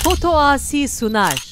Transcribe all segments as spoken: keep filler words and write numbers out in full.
Foto Asî Sunar.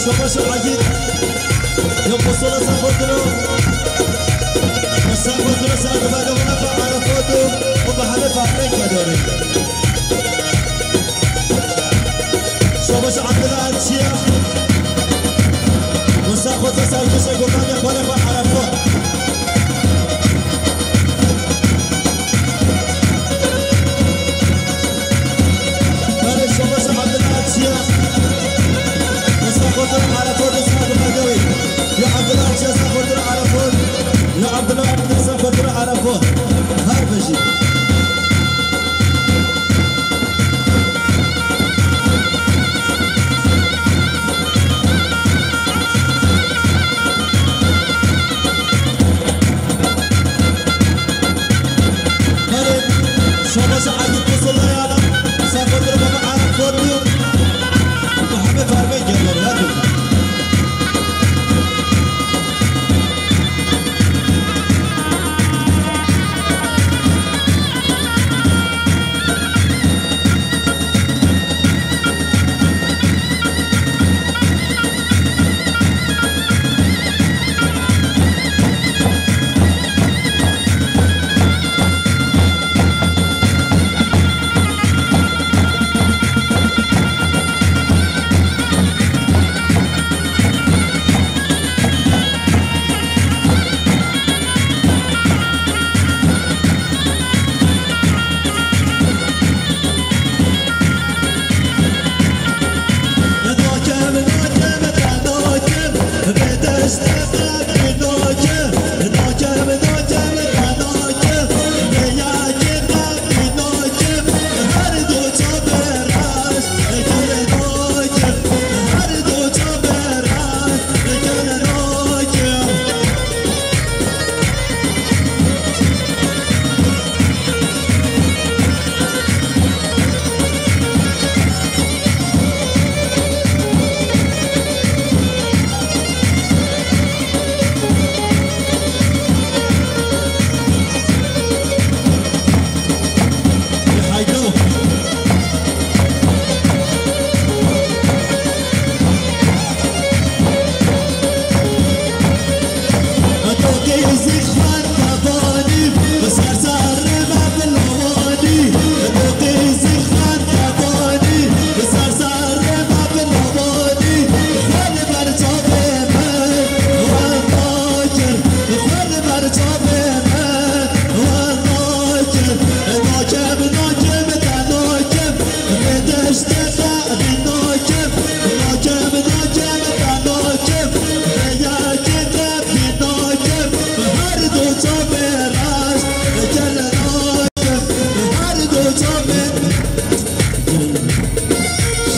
Şabaş Agit. Yo postola Safotino. Safotino Safotino Arafot û bi hemî farqê kedorê. Şabaş Abdullah Erçiya. Musa Xweza Serkişe Gurbanê Xwalê Xwe Arafot. Belê, şabaş Abdullah Erçiya. Musa Xweza Arafot, Musa Gurbanê. Ya Abdullah Erçiya, Musa Xweza Arafot. Ya Abdullah Erçiya, Musa Xweza Arafot. Her bijî. Belê, şabaş Egîd Kosolayana, Safo Dirbaba Arafot û Muhammed Farmê geliyor, hadi.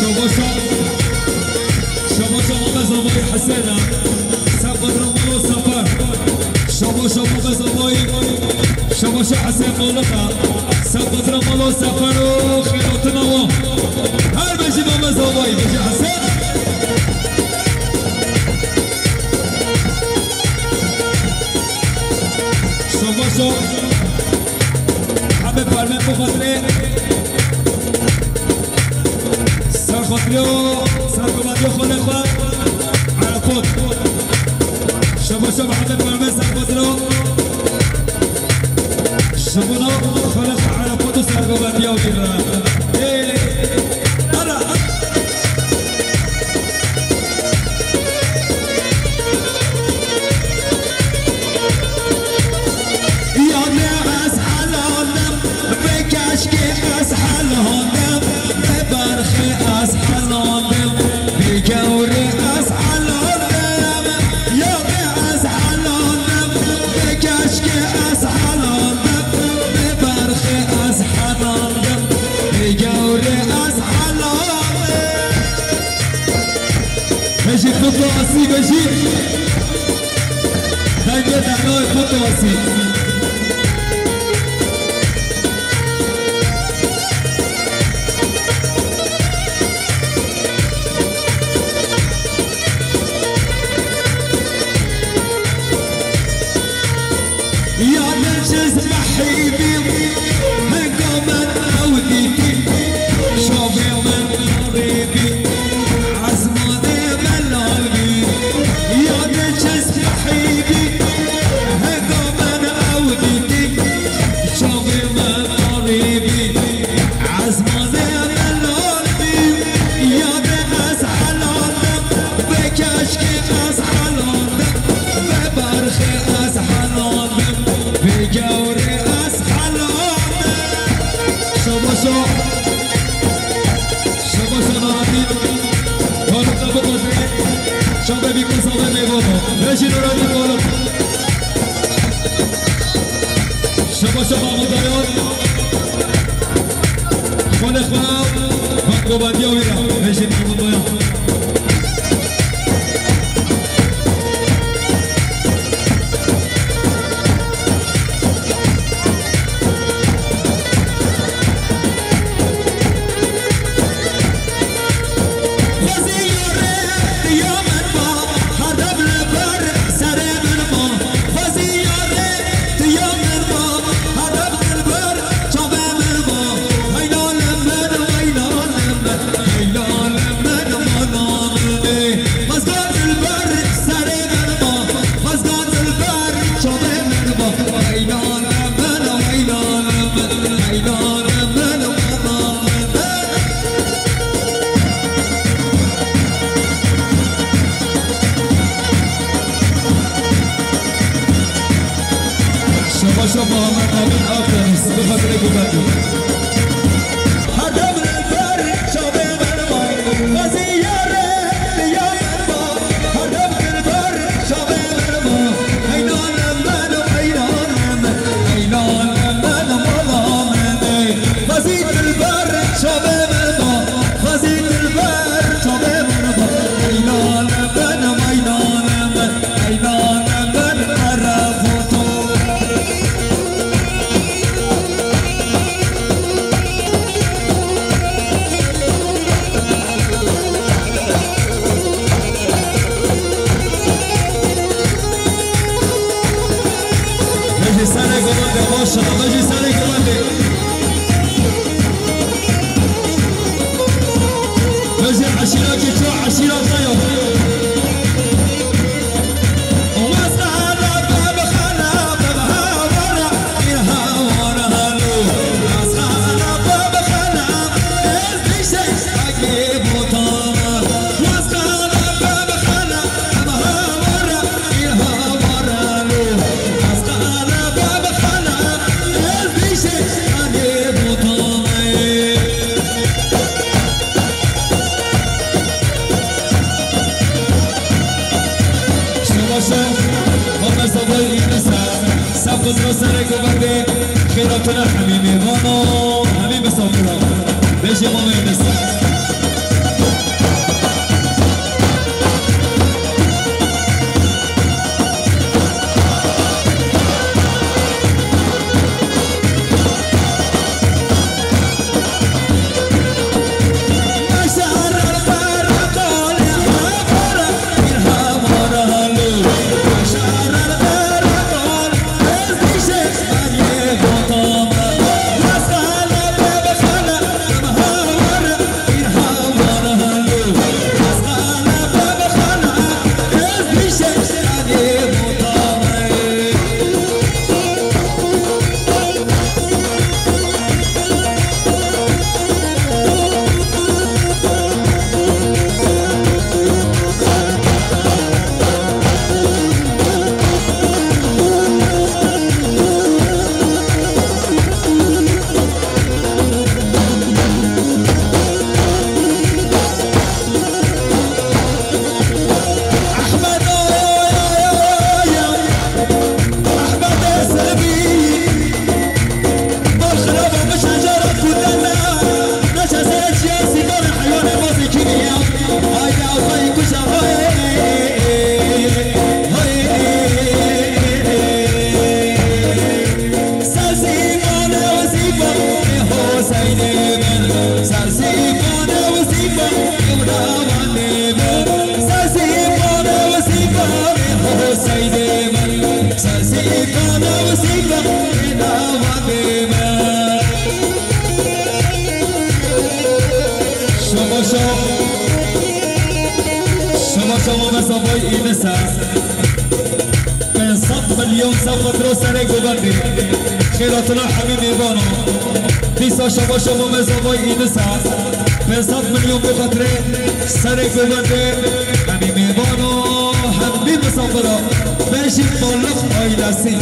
Şabaşa, şabaşa Mame Zavayî Hesena, Sefedra Molo Sefer. Şabaşa Mame Zavayî, şabaşa Hesen Molika, Sefedra Molo Sefer û xêratina wan. Her bejî Mame Zavayî, bejî Hesen. Şabaşa. Hebe parmen bu xatirê. Ser xatirê û ser komediya xwe lê xwe. Arafat. Şaba şaba hebe parmen ser xatirê û. Şibuna xwe lê xwe Arafat û ser komediya wî re. Ê, ara, ara. Yanê ez helalim, vê keşkê ez helalim, vê berxê ez helalim, vê gewrê ez helalim. Yanê ez helalim, vê keşkê ez helalim, vê berxê ez helalim, vê gewrê ez helalim. Bejî Kutu Asî, bejî. Dengê Dengayê Kutu Asî. Bî qisabê mêvana. Bejî Nuredîn Balık. Şaba şaba Mudayan. Xwalê xwe. Bangobandiya wî ya. Bejî Mudayan. Şaba şaba Mehmet Emin Akdeniz, bi xatirê gurbetê. Bejî serê gurbetê, maşallah, bejî serê gurbetê. Bejî eşîra kî ço eşîra xwe yo. Şebaşo, Mame Sabay Înisa, Sefqizra serê gurbetê, xêratine hemî mêvano, hemî misafira. Bêjê Mame Înisa. Şebaşo, şebaşo Mame Sabay Înisa. Pênc sed milyon sefqetro serê gurbetê. Xêratina hemî mêvano. Dîsa şebaşo Mame Sabay Înisa. Pênc sed milyon bi xatirê serê gurbetê. Hemî mêvano, hemî misafira. Bejî Balık ailesi.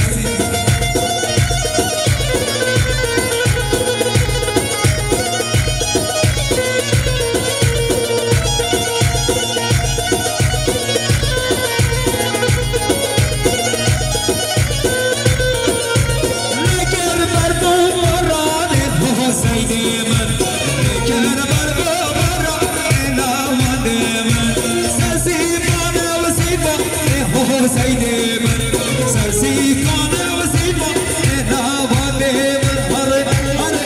Seydê min, sersîkanê û zîva, ê nava dê min, hare, hare.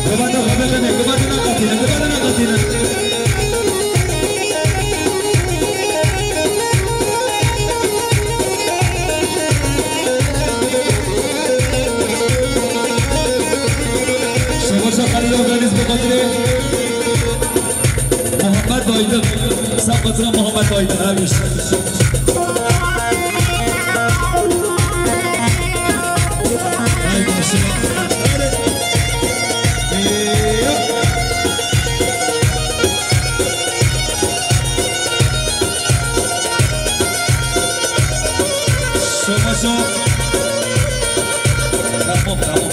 Gavata xwe bixine, gavata naqetîne, gavata naqetîne. Şebaşa Xelîl Organiz bi xatirê Muhammed Aydın. Sen xatira Muhammed Aydın, her iş. Ay maşallah. Şebaşa. Tamam, tamam.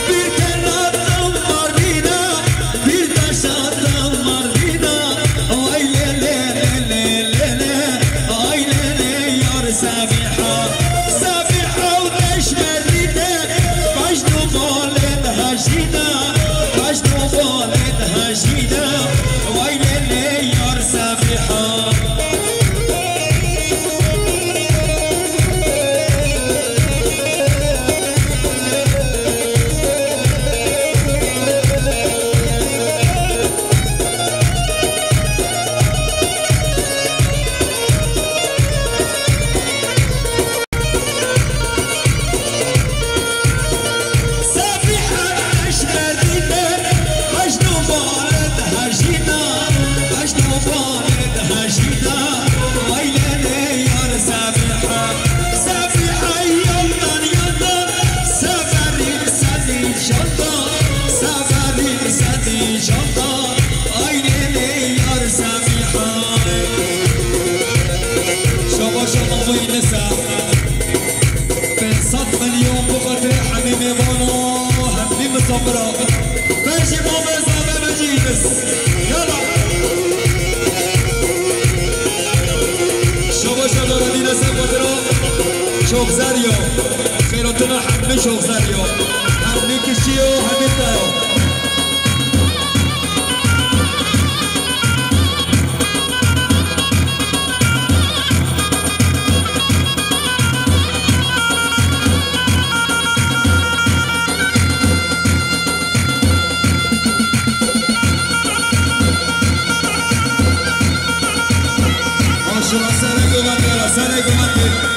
Bir tel attım Mardin'e, bir taş attım Mardin'e. Ay le le le le le le, ay le le yar Sabiha. Sabiha û deşmerî de, Mecnû balê dihejîne, Mecnû balê dihejîne. Ay le le yar Sabiha. Şaba şaba bûyî nisa. Pênc sed milyon bi xatirê hemî mêvano, hemî misafira. Berjî mamê zave bicînis. Yala. Şaba şaba radîne ser xatira. Çok zeryo. Xêratina hemî çok zeryo. Hemî kişiyo, hemî tayo. Aşura sene guvatera, sene guvatera.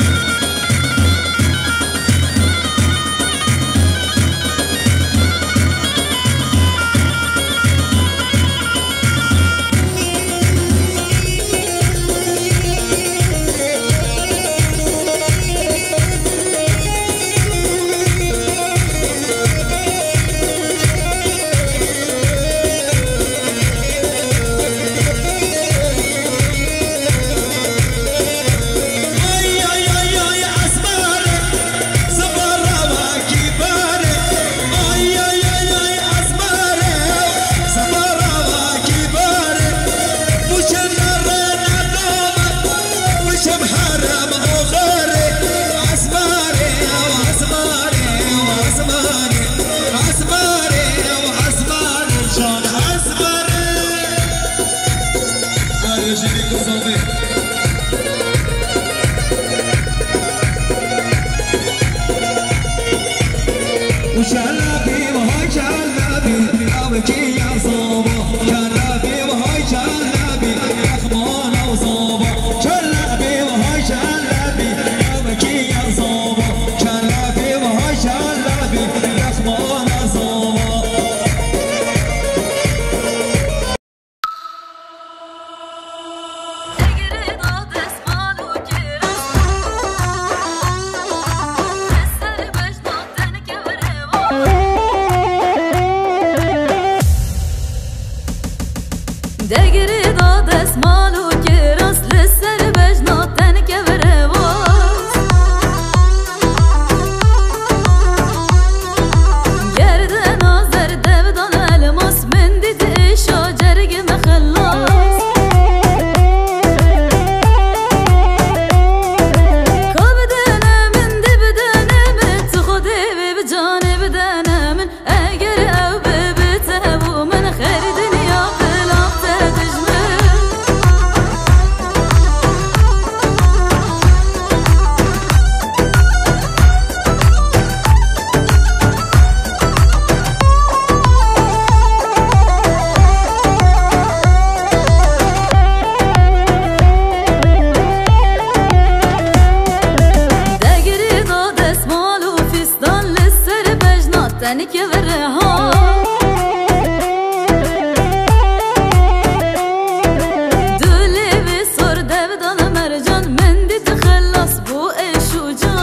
Dilê wê sor dev dan mercan, min dît xilas bû êş û can.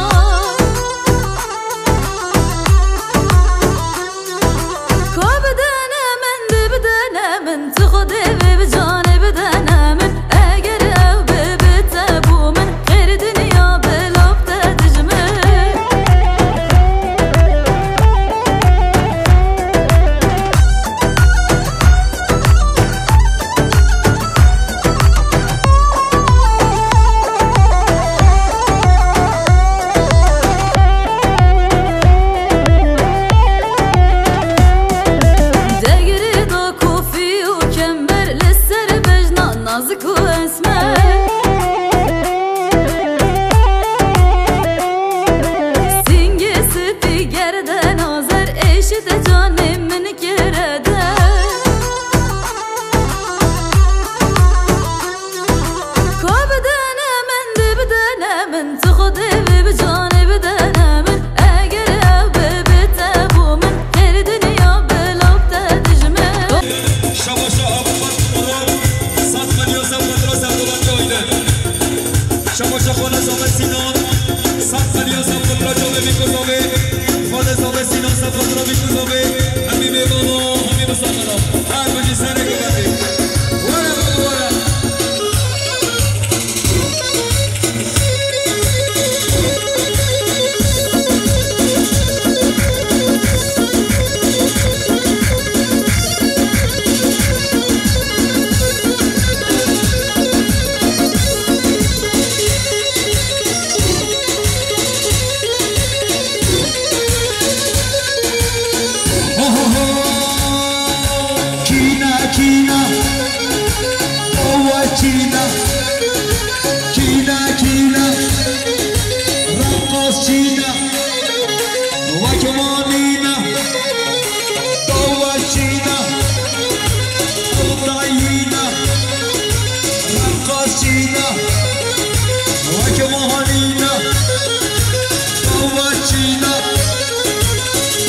Ka bidene min, bidene min, tu Xwedê wê bi canê bidene min. Eger ew bibe te bo min, xêr dinya bi lav te dijmin. Degirê da kofî û kember, li ser bejna nazik û esmer. Singê spî gerdena zer, êşî te canê min kire der. Ka bidene min, dê bidene min, tu Xwedê wê bi canê bidene min. Eger ew bibe te bo min, xêr dinya bi lav te dijmin. Şabaşa Abu Fatih Murat, sed milyon sed xatir Serdovan Cayden. Şabaşa Xwedê Zave Sinan, sed milyon sed xatir Cavê Mîko Zave, Xwedê Zave Sinan sed xatir Mîko Zave, hemî mêvana, hemî misafira. Her bijî serê gurbetê. Were baba were. Kîna, kîna, owa kîna, kîna, kîna, reqas kîna, wek manîna, owa kîna, ew tayîna, reqas kîna, wek manîna, owa kîna,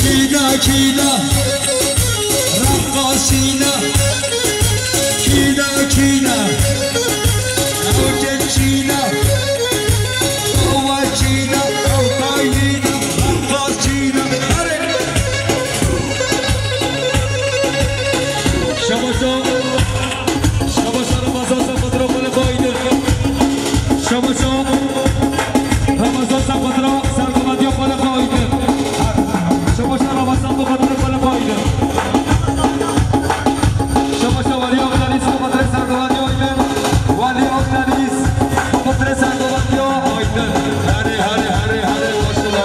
kîna, kîna. Reqasîna, kîna, kîna, ew keçîna, ew wekîna, ew tayîna, reqasîna. Erê! Şabaşa, şabaşa Ramazan Sefadra Xaliq Aydın. Şabaşa Ramazan Sefadra Sergovendiya Xaliq Aydın. Şabaşa Ramazan Sefadra Xaliq Aydın. Şabaşa Wali Akdeniz Sefadra Sergovendiya Aydın. Wali Akdeniz Sefadra Sergovendiya Aydın. Hadi, hadi, hadi, hadi, başla.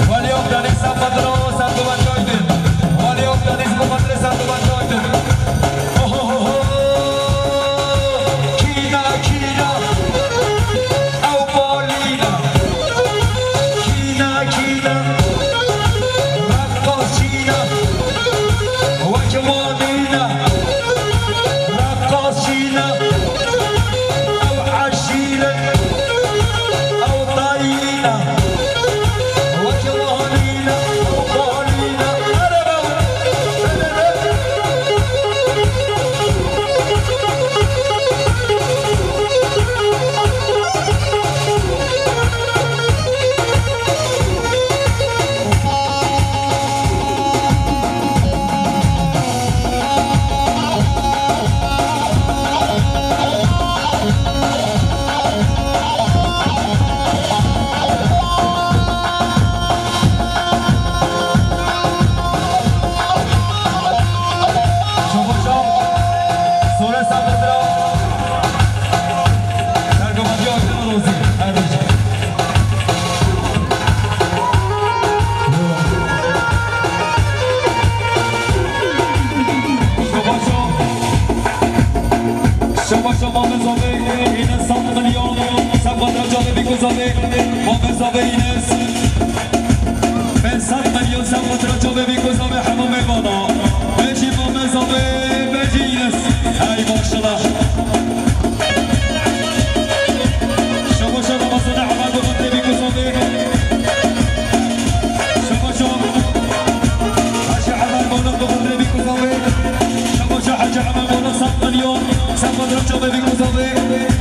Wali Akdeniz Sefadra Sergovendiya Aydın. Wali Akdeniz Sefadra Sergovendiya Aydın. Ohohoho. Kîna, kîna. Ew balîna. Kîna, kîna. Reqasîna. Wek manîna. Reqasîna. Ew eşîr in. Ew tayîn in. Wek manîna. Ew balîna. Erebe. Mame Zavê, Înes sed milyon, sed qatra çavê bî ku zavê. Mame Zavê Înes, pênc sed milyon, sed qatra çavê bî ku zavê hemû mêvana. Bejî Mame Zavê, bejî Înes. Hey maşallah. Şabaşa Ramazanê Emar bi qadrê bî ku zavê. Şabaşa Hacî Emar Malak bi qadrê bî ku zavê. Şabaşa Hacî Emar Malak sed milyon, sed qatra çavê bî ku zavê.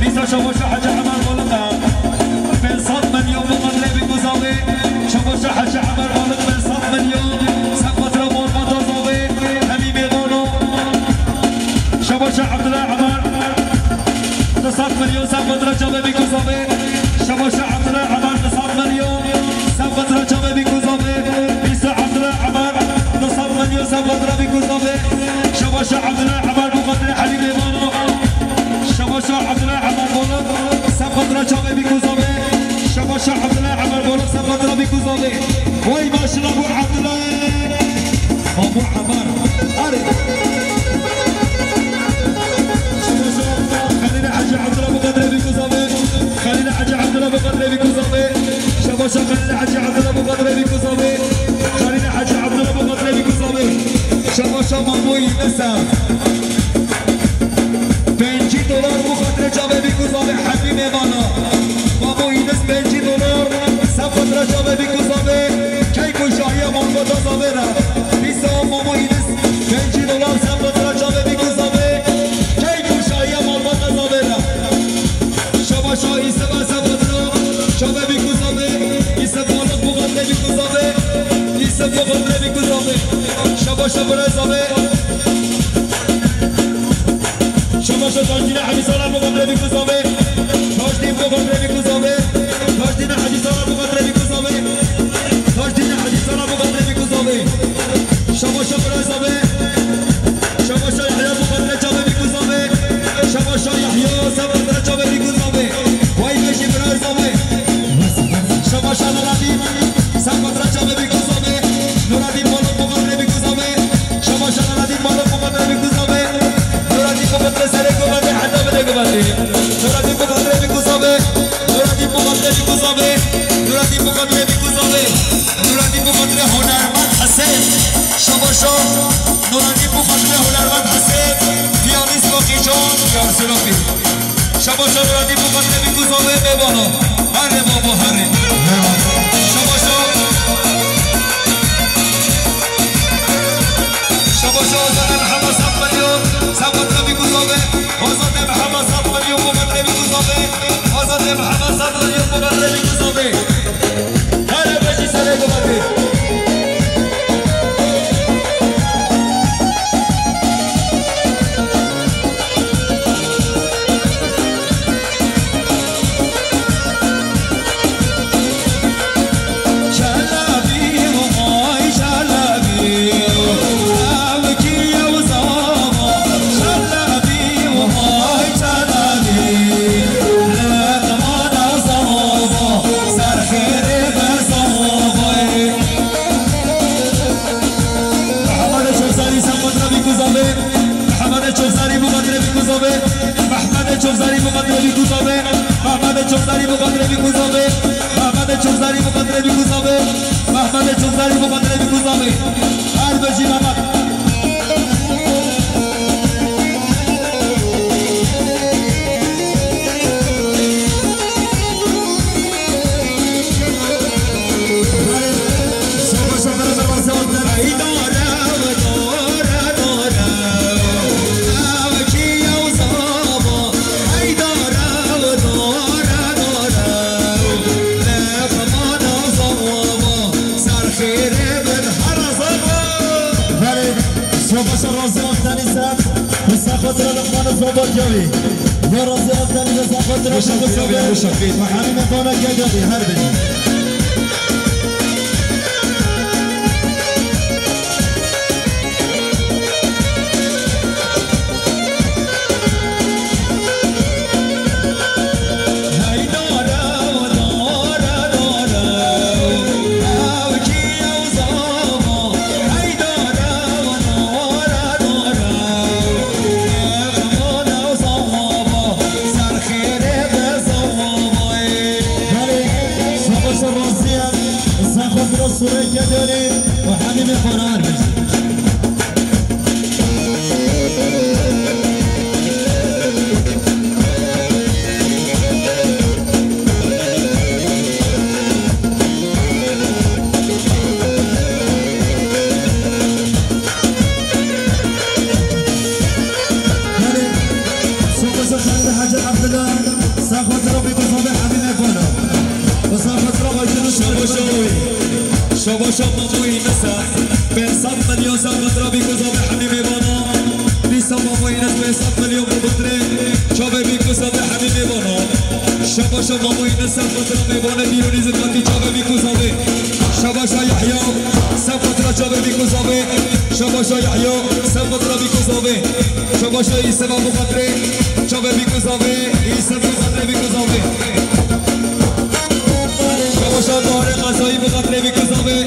Dîsa şabaşa Hacî Emar Malak e. Pênc sed milyon bi qadrê bî ku zavê. Şabaşa Hacî Emar Malak pênc sed milyon, sed qatra malbata zavê. Hemî mêvano. Şabaşa Abdullah Emar. Du sed milyon sed qatra çavê bî ku zavê. Şabaşa Abdullah Emar du sed milyon sed qatra çavê bî ku zavê. Dîsa Abdullah Emar du sed milyon sed qatra bî ku zavê. Şabaşa Abdullah Emar bi qadrê Helî Mêvano. Şabaşa Abdullah Emar Bolok sed qatra çavê bî ku zavê. Şabaşa Abdullah Emar Bolok sed qatra bî ku zavê. Vay maşallah bu Abdullah. Abu Amar. Arê. Şabaşa Xelîl Hacî Abdullah bi qadrê bî ku zavê. Xelîl Hacî Abdullah bi qadrê bî ku zavê. Şabaşa Xelîl Hacî Abdullah bi qadrê bî ku zavê. Xelîl Hacî Abdullah bi qadrê bî ku zavê. Şabaşa Mamoyî Nisa. Pêncî dolar bi qadrê çavê bî ku zavê hemî mêvana. Mamoyî Nisa pêncî dolar. Sed qatra çavê bî ku zavê. Key ku şahiya malbata zavê re. Dîsa Mamoyî Nisa pêncî dolar sed qatra çavê bî ku zavê. Key ku şahiya malbata zavê re. Şabaşa Îseba sed qatra çavê bî ku zavê. Îseb Malak bi qadrê bî ku zavê. Îseb bi qadrê bî ku zavê. Şabaşa Bira zavê. Şabaşa Tajdînê Hecî Sala bi qadrê bî ku zavê. Tajdîn bi qadrê bî ku zavê. Tajdînê Hecî Sala bi qadrê bî ku zavê. Tajdînê Hecî Sala bi qadrê bî ku zavê. Şabaşa Bira zavê. Şabaşa Yahya bi qadrê çavê bî ku zavê. Şabaşa Yahya sed qatra çavê bî ku zavê. Vay bejî Bira zavê. Şabaşa Nuradîn sed qatra çavê bî ku zavê. Nuradîn Malak bi qadrê bî ku zavê. Şabaşa Nuradîn Malak bi qadrê bî ku zavê. Nuradîn bi qadrê serê govendê heta binê govendê. Nuradîn bi qadrê bî ku zavê. Nuradîn bi qadrê bî ku zavê. Nuradîn bi qadrê bî ku zavê. Nuradîn bi qadrê hunermend Hesên. Şabaşa Nuradîn bi qadrê hunermend Hesên. Piyanîst Roqîcan Diyarsirakî. Şabaşa Nuradîn bi qadrê bî ku zavê mêvano. Herê babo herê. Şabaşa. Şabaşa Azadê Mihemed sed milyon, sed qatra bî ku zavê. Azadê Mihemed sed milyon bi qadrê bî ku zavê. Azadê Mihemed sed milyon bi qadrê bî ku zavê. Herê bejî serê govendê. Mehmedê Çokzarî sed qatra bî ku zavê. Mehmedê Çokzarî bi qadrê bî ku zavê. Mehmedê Çokzarî bi qadrê bî ku zavê. Mehmedê Çokzarî bi qadrê bî ku zavê. Mehmedê Çokzarî bi qadrê bî ku zavê. Mehmedê Çokzarî bi qadrê bî ku zavê. Her bijî Mehmed. Belê, şabaşa razî wan tenî ser, bi ser xatir Luqman Zobakiyawî. Ya razî wan tenî ser xatir Luqman Zobakiyawî. Hemî me tona gegabî, her bî. Hacı Abdullah, sen xatıra bir kuzabı Habib Efendim. Ve sen xatıra Aydın'ın Şabaş abi. Şabaş abi, bu inisa. Pênc sed milyon sen xatıra bir kuzabı Habib Efendim. Dîsa Mamo Înes pênc sed milyon bi xatirê çavê bî ku zavê Hemî mêvana. Şabaşa Mamo Înes ser xatira mêvanê dîronî zikatî çavê bî ku zavê. Şabaşa Yahya ser xatira çavê bî ku zavê. Şabaşa Yahya ser xatira bî ku zavê. Şabaşa Îsema bi xatirê çavê bî ku zavê. Îsema bi xatirê bî ku zavê. Şabaşa Tahirê Xezayî bi xatirê bî ku zavê.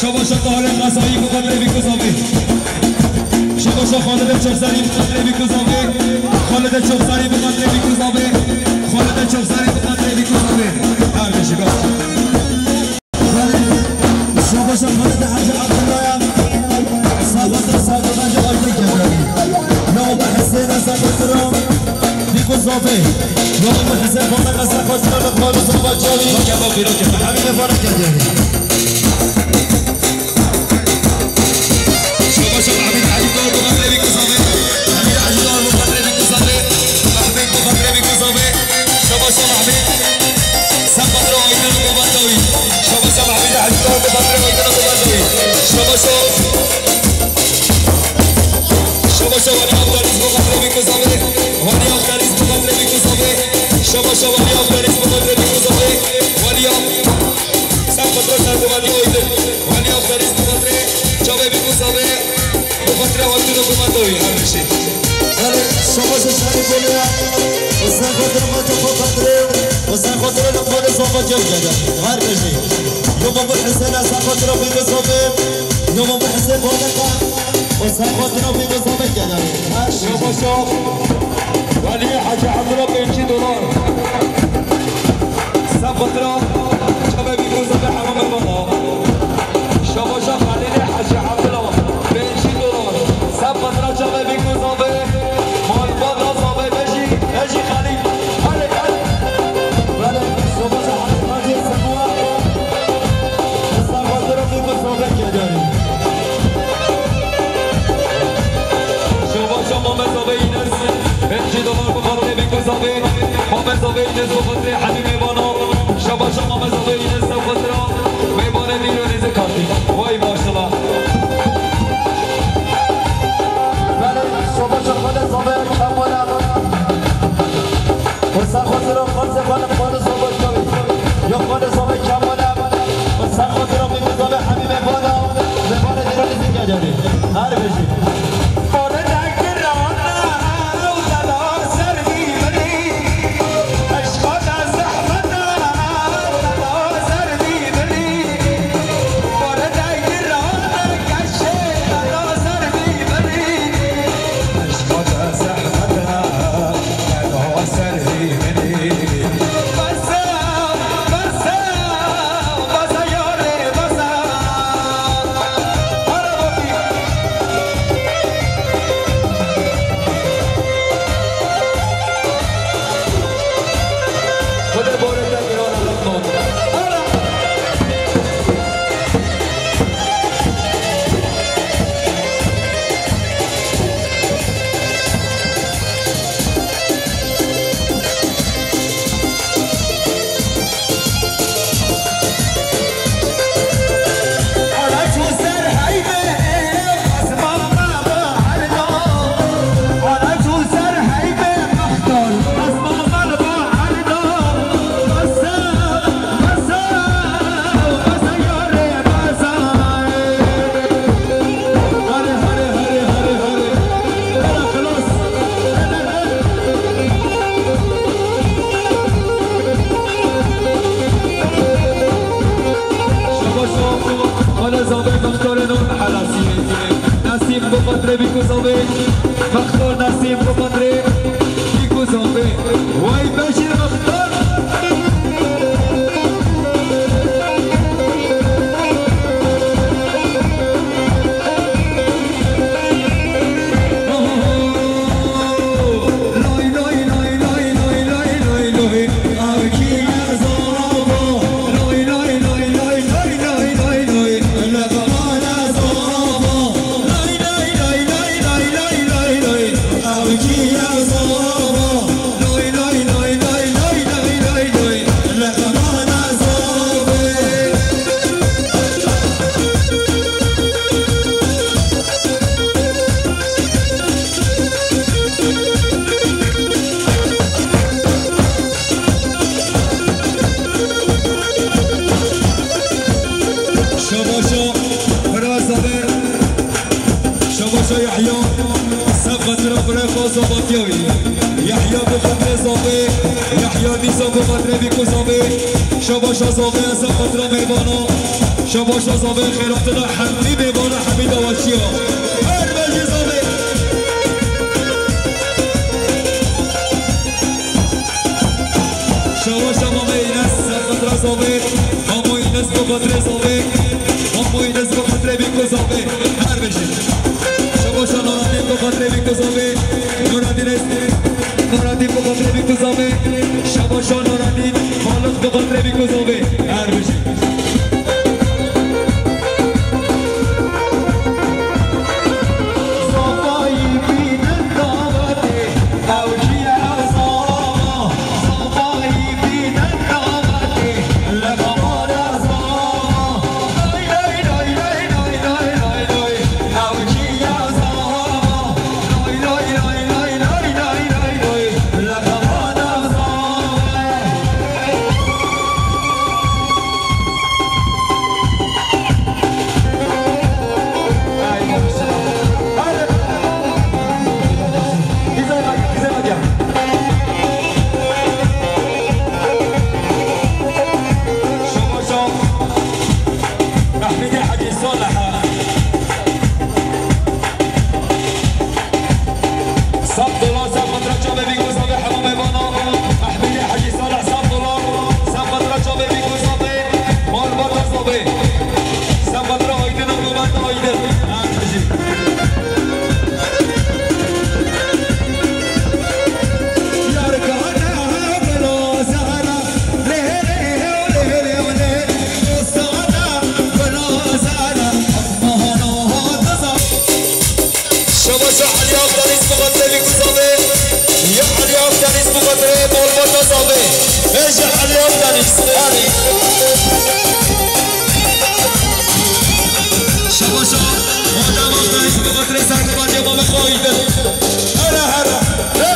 Şabaşa Tahirê Xezayî bi xatirê bî ku zavê. Şabaşa Xalidê Çoxzarî bi xatirê bî ku zavê. Xalidê Çoxzarî bi xatirê bî ku zavê. Xalidê Çoxzarî bi xatirê bî ku zavê. Her bijî baş. Şabaşa Xalidê Hacı Abdullah'a. Sabahtır sabahtır Hacı Aydın geldi. Ya Allah Hüseyin Hasan Batıra. Bî ku zavê. Ya Allah Hüseyin Batıra Hasan Batıra. Xalid Zaba Çavî. Roke bakî, roke. Hemî ne vara geldi. Şabaşa Mehmet Hacı Doğru Batıra bî ku zavê. Hemî Hacı Doğru Batıra bî ku zavê. Mehmet Batıra bî ku zavê. Şabaşa Mehmet. Sen Batıra Aydın Batıra. Şabaşa Mehmet Hacı Doğru Batıra Aydın Batıra. Şabaşa. Şabaşa Wali Akdeniz Batıra bî ku zavê. Wali Akdeniz Batıra bî ku zavê. Şabaşa Wali Akdeniz Batıra bî ku zavê. Wali Ak-, Sen Batıra sen Wali Aydın. Wali Akdeniz Batıra. Çavê bî ku zavê. Bi xatirê Aydin û Gumandoyî her bijî. Belê, şabaşa şerî Kolya. Û sen xatirê Mete Xo Xatirê. Û sen xatirê Luqmanê Zava Cem Gede. Her bijî. Yo Mamo Hüseyin, sen xatirê Mîrê Zovê. Yo Mamo Hüseyin Koleka. Û sen xatirê Mîrê Zovê Gede. Her bijî. Şabaşa. Welî Hacı Abdullah pêncî dolar. Sen xatirê çavê bî ku zavê hemamê bana. Şabaşa Xalidê Hacı Abdullah, pêncî dolar. Sen xatirê çavê bî ku zavê, mal bana zavê bejî, bejî Xalid. Hadi, hadi. Belê, şabaşa Hacı Naci Sema. Sen xatirê bî ku zavê Gedarî. Şabaşa Mame zavê Înes, pêncî dolar bi xatirê bî ku zavê. Mame zavê Înes bi xatirê Hemî mêvana. Şabaşa Mame zavê Înes ser xatira mêvanê dîronî zikatî. Vay maşallah. Belê, şabaşa Xalê zavê Kemala. Û ser xatira Xalê zavê Kemala. Yo Xalê zavê Kemala. Û ser xatira bî ku zavê Hemî mêvana. Mêvanê dîronî zikatî. Her bijî. Zavatiyayî. Yahya bi xatirê zavê. Yahya dîsa bi xatirê bîk û zavê. Şabaşa zavê, ez xatira mêvana. Şabaşa zavê, xêratina hemî mêvana, hemî dawaçiya. Her bejî zavê. Şabaşa Mame Înes, ser xatira zavê. Mamo Înes bi xatirê zavê. Mamo Înes bi xatirê bîk û zavê. Her bejî. Şabaşa Nuradîn bi xatirê bîk û zavê. Nuradîn ez-, Nuradîn bi xatirê bîk û zavê. Şabaşa Nuradîn, Xaliq bi xatirê bîk û zavê. Her bejî. Ehmedê Hecî Salih. Sed dolar, sed metre çavê bîk û zavê hemû mêvana. Ehmedê Hecî Salih, sed dolar, sed metre çavê bîk û zavê. Malbata zavê. Sed metre Aydin û Mehmet Aydin. Her bijî. Yarkana bila zehra. Şabaşa Elî Akdeniz bi xatirê bîk û zavê. Ya Elî Akdeniz bi xatirê malbata zavê. Ê ji Elî Akdeniz. Erê. Şabaşa Adem Akdeniz bi xatirê serkeftiya Mame Xwayî de. Here here. He.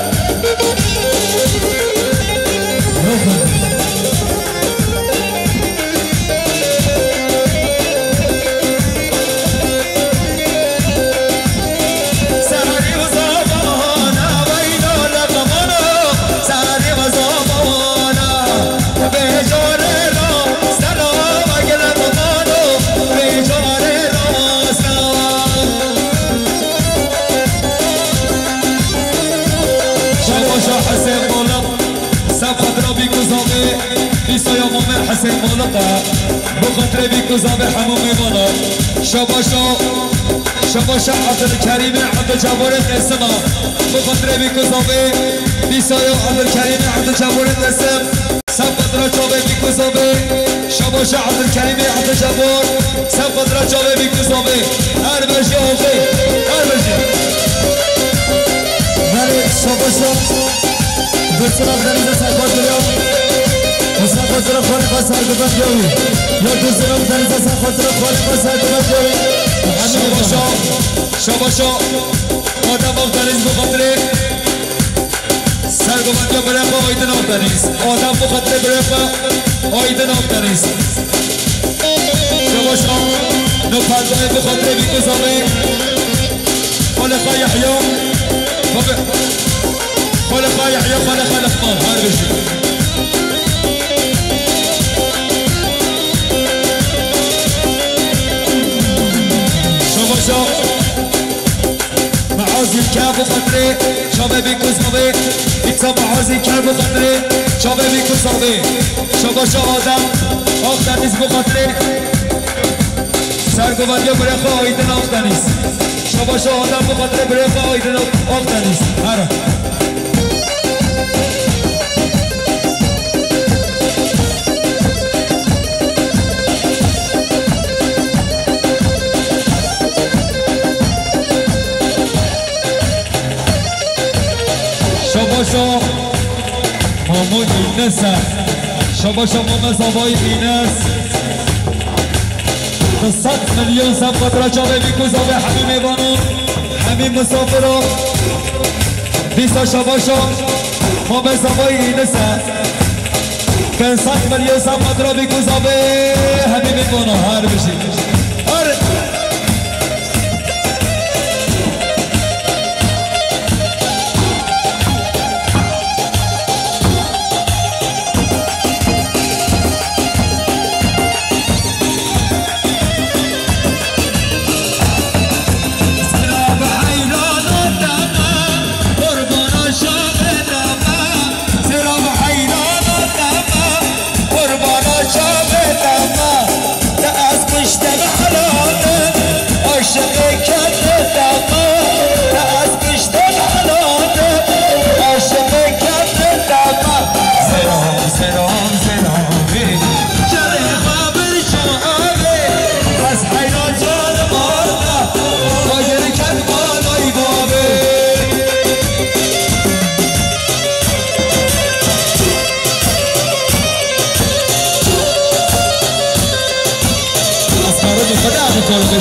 Şabaşa Hesên Malak. Seb xatira bîk û zavê, dîsa ya Mame Hesên Malak e. Bi xatirê bîk û zavê hemû mêvana. Şabaşa, şabaşa Ebdulkerîmê Ebdulcebarê Qêsima. Bi xatirê bîk û zavê, dîsa ya Ebdulkerîmê Ebdulcebarê Qêsim. Seb xatira çavê bîk û zavê. Şabaşa Ebdulkerîmê Ebdulcebar. Seb xatira çavê bîk û zavê. Her bejî axê. Her bejî. Belê, şabaşa. Dursun Akdeniz'e serkot duruyor. Mustafa Duran Khalifa serkot duruyor. Ya Dursun Akdeniz'e serkot duruyor. Khalifa serkot duruyor. Şabaşa. Şabaşa. Adem Akdeniz bi xatirê. Sergovetiya birêxa Aydin Akdeniz. Adem bi xatirê birêxa Aydin Akdeniz. Şabaşa. No perdayê bi xatirê bîk û zavê. Xaliqa Yahya. Xaliqa Yahya, Xaliqa Lixman. Her bijî. Şabaşa. Meazî ke bi xatirê çavê bîk û zavê. Îta meazî ke bi xatirê çavê bîk û zavê. Şabaşa Adem Akdeniz bi xatirê sergovetiya birêxa Aydin Akdeniz. Şabaşa Adem bi xatirê birêxa Aydin Akdeniz. Here. Şabaşa Mamo Înes e. Şabaşa Mame Zavayî Înes. Du sed milyon seb xatira çavê bîk û zavê hemî mêvanan, hemî misafiran. Dîsa şabaşa Mame Zavayî Înes e. Pênc sed milyon seb xatira bîk û zavê hemî mêvanan. Her bijî. Her.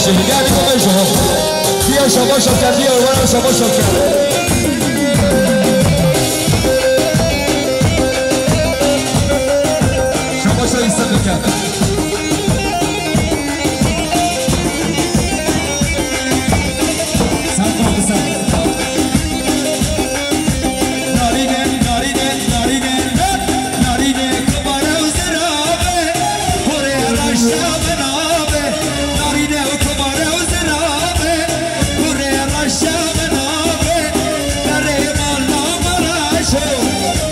Gel, gel, gel. Diye şabaş şoker, diye wara şabaş şoker. Şabaş şoker. Sen kalk, sen. Narîne, narîne, narîne, narîne, kumare û zirabe, kurê reşa min abe. Narîne û kumare û zirabe, kurê reşa min abe. Berê mala mala şo,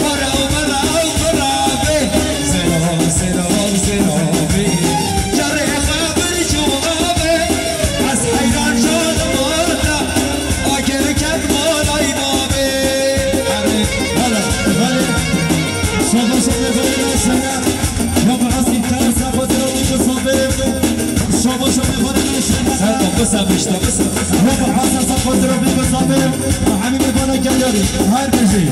mala mala û kurabe. Zira, zira, zirabe. Carê xabir çû abe, ez heyran şadim arda. Agir ket malay mabê. Erê, hele, hele. Şabaş, şabaş, şabaş, şabaş. Ya bu az imkan, sen fotoğrafı kısa verin. Şabaş, şabaş, şabaş, şabaş. Sen de kısa, işte, kısa. Ya bu az, sen fotoğrafı kısa verin. Hamim bana gel, her bir şey.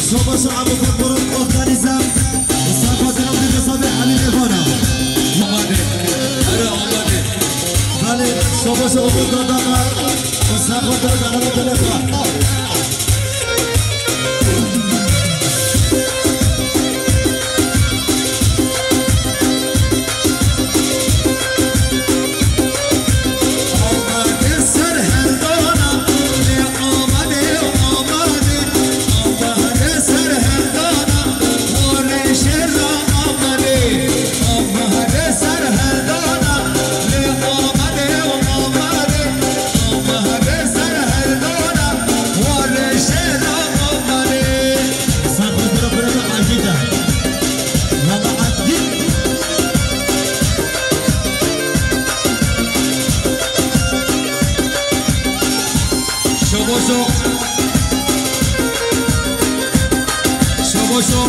Şabaş Abu Bakr Ortanîzem. Safa tarafı kısa ve Ali Evana. Amade. Ara amade. Hale, şabaş Abu Dadama. Safa tarafı kısa ve Şabaşo. Şabaşo.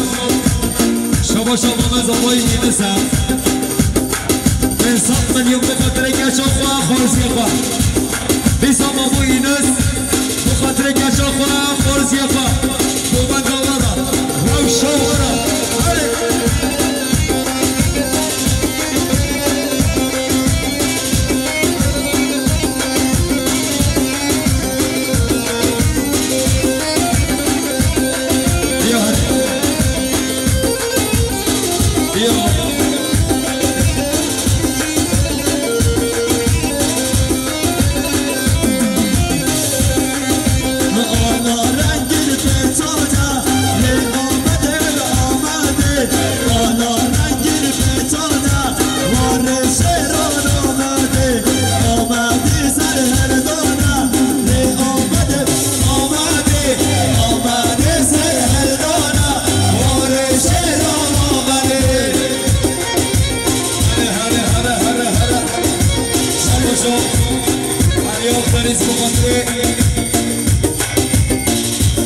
Şabaşo, Mehmet Zabayî Yunus e. Pênc sed milyon bi xatirê keça xwe, xwarziyê xwe. Dîsa Mamo Yunus bi xatirê keça xwe, xwarziyê xwe. Bo benda we re. Rewşa we re. Hey!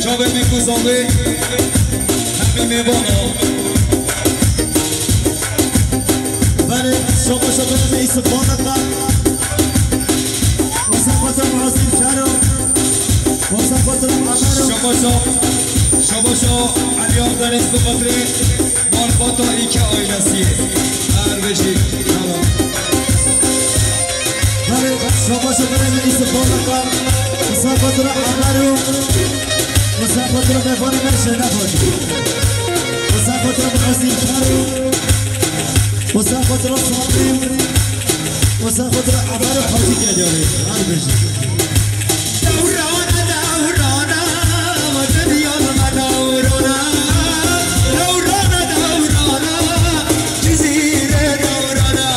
Çavê min ku zavê, hemî mêvan o. Belê, şabaşo berê me îsifane qe. Wesa xatir Azîm Kero. Wesa xatir Emero. Şabaşo, şabaşo Elî Akdeniz bi xatirê Malbata Îlke ailesî. Her bijî. Tamam. Belê, şabaşo berê me îsifane qe. Wesa xatir Emero. Wesa xatir mêvanê me Şênef Hacî. Wesa xatir Azîm Kero. Wesa xatir Samî. Wesa xatir Emero Hacî Kedyarî. Her bijî. Dewrana, dewrana, dinyal me dewrana. Dewrana, dewrana, Cizîrê dewrana.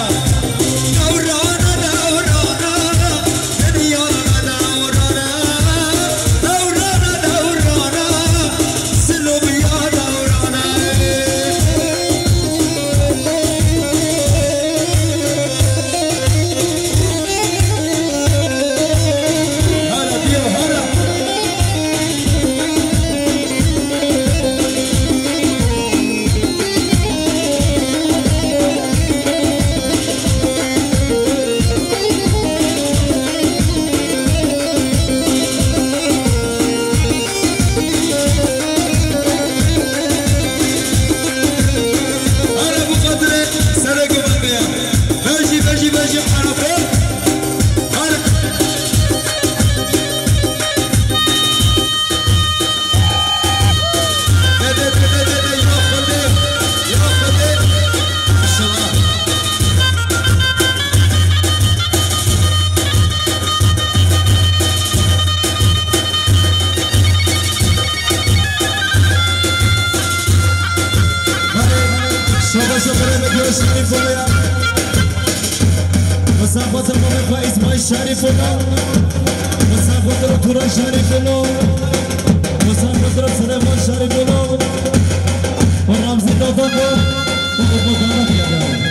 Dewrana, dewrana, dinyal me dewrana. Dewrana, dewrana, Silobiya dewrana. Savaşa beraber görüşmeyi konuya. Mustafa Tırman'ın Faiz May Şerifullah. Mustafa Tırman'ın Turan Şerifullah. Mustafa Tırman'ın Süleyman Şerifullah. Ve Ramzi Dadako. Bu kurbanlarına geldi.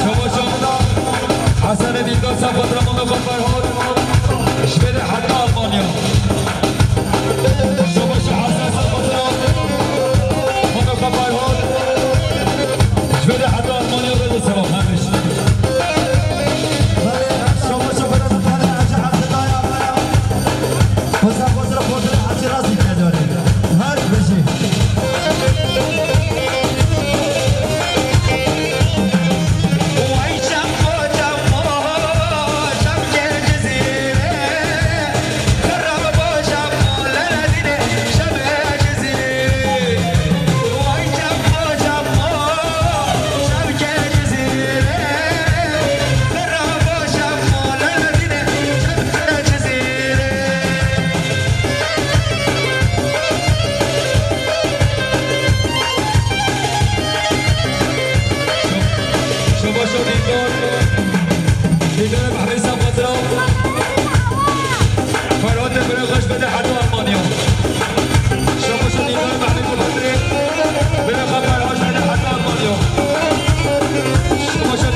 Şoboşo. Hesenê Dîndar Sefqat Remono Xeferhot. Ji vê re heta Almanya. Şoboşo Hesen Sefqat Remono Xeferhot. Ji vê re heta Almanya, rêz û selam. Her bijî. Belê, şoboşo bere, bere, Hacı Abdullah ya. Xweza, xweza, xweza, Hacı Razî Kedorê. Her bijî. Şobaşo Dîndar. Dîndar Mehmet Sefqat Remono. Ferhatê bira xweş bide heta Almanya. Şobaşo Dîndar Mehmet Sefqat Remono. Bira xwe Ferhat bide heta Almanya. Şobaşo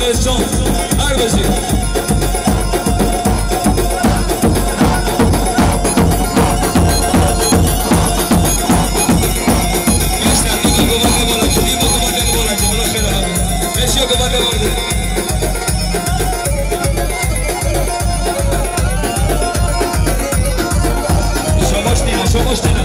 Can, her bijî. Gençler, bir bakın, bakın, bakın, bir bakın, bakın, bakın, bakın, bakın, bakın, bakın. Şabaş dîne, şabaş dîne.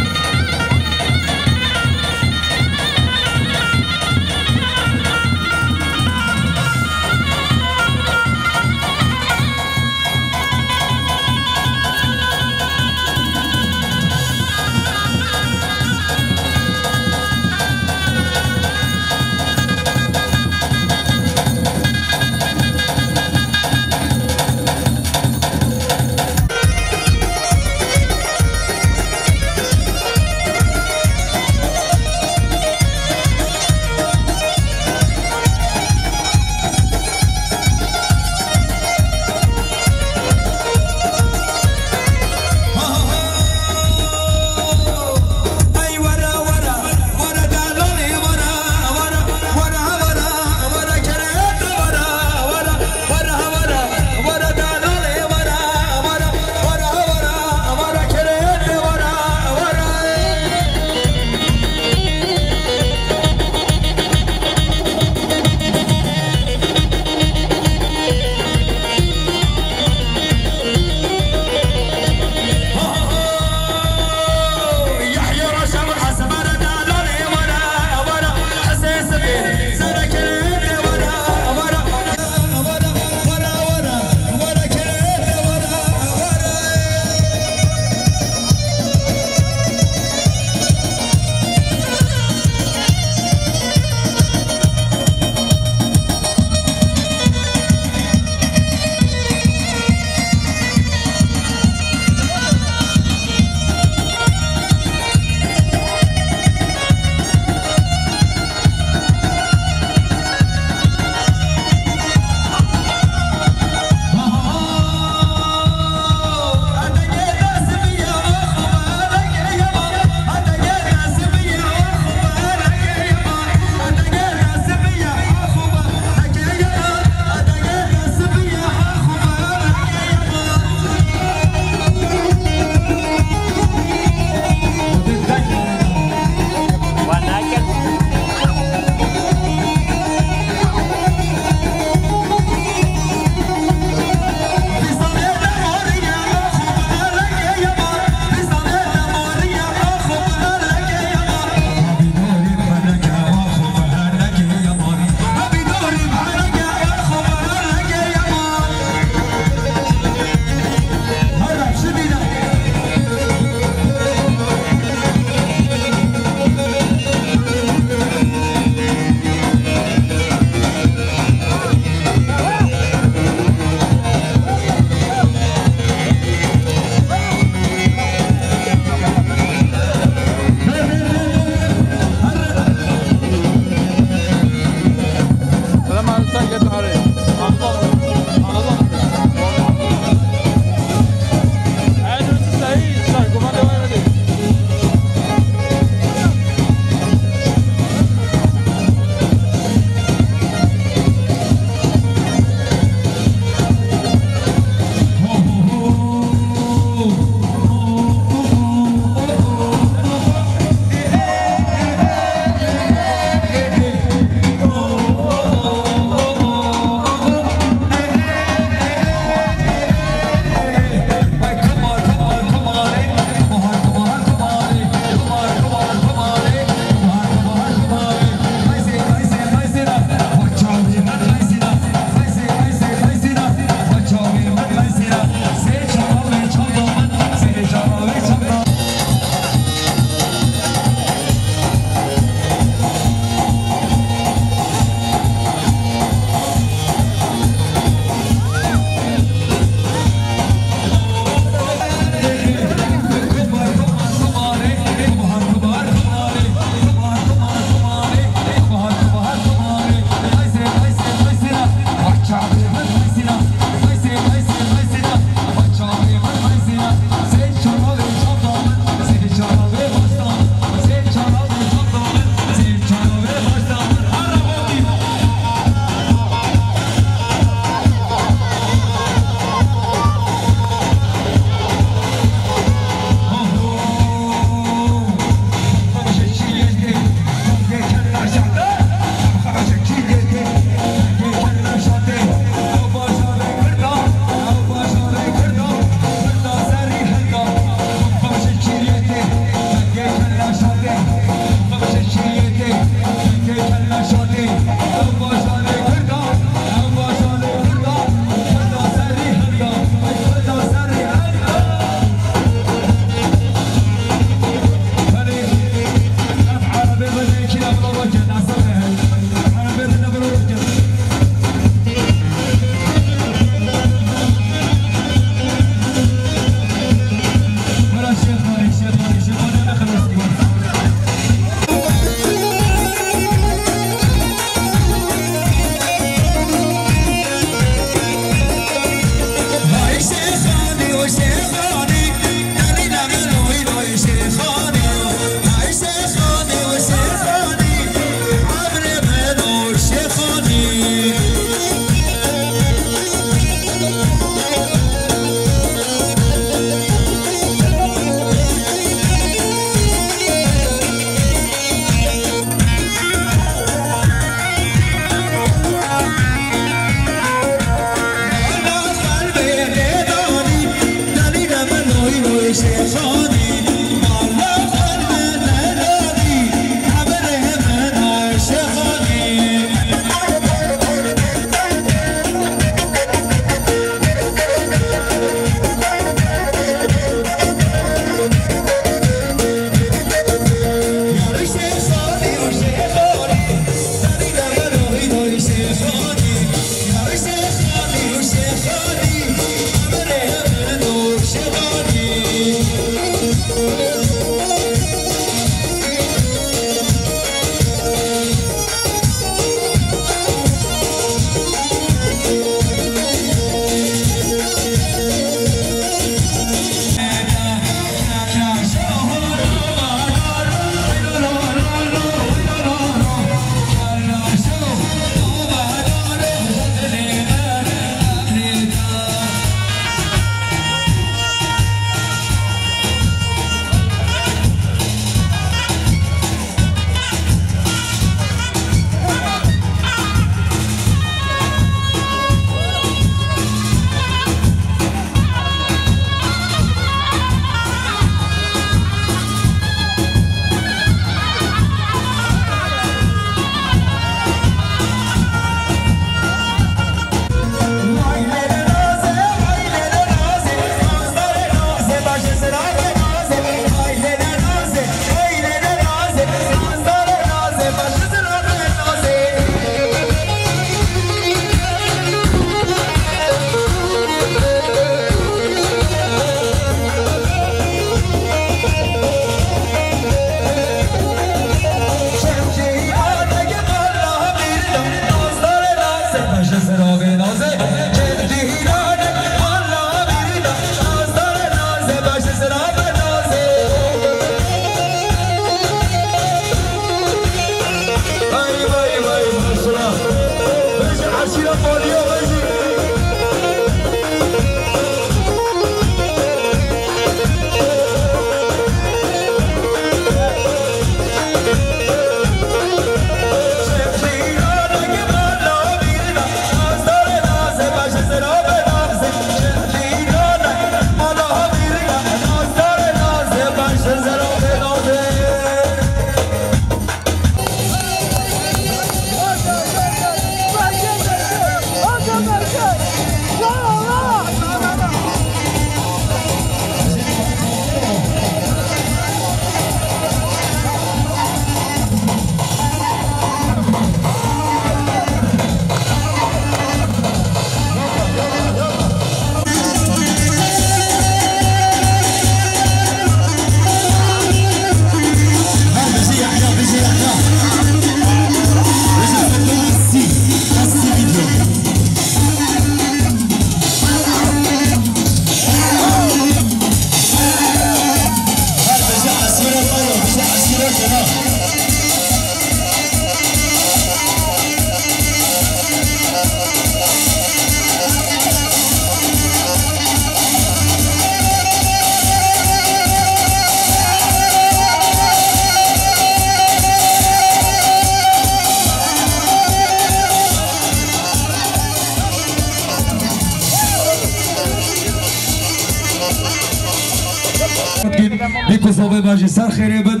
Dî ku zavê me jî ser xêrê bin.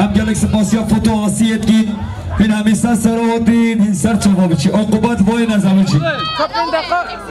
Em gelek spasiya foto asiyê dikîn. Hîn hemî ser sera hatîn, hîn ser çava biçî. Oqûbet vayê neze biçî.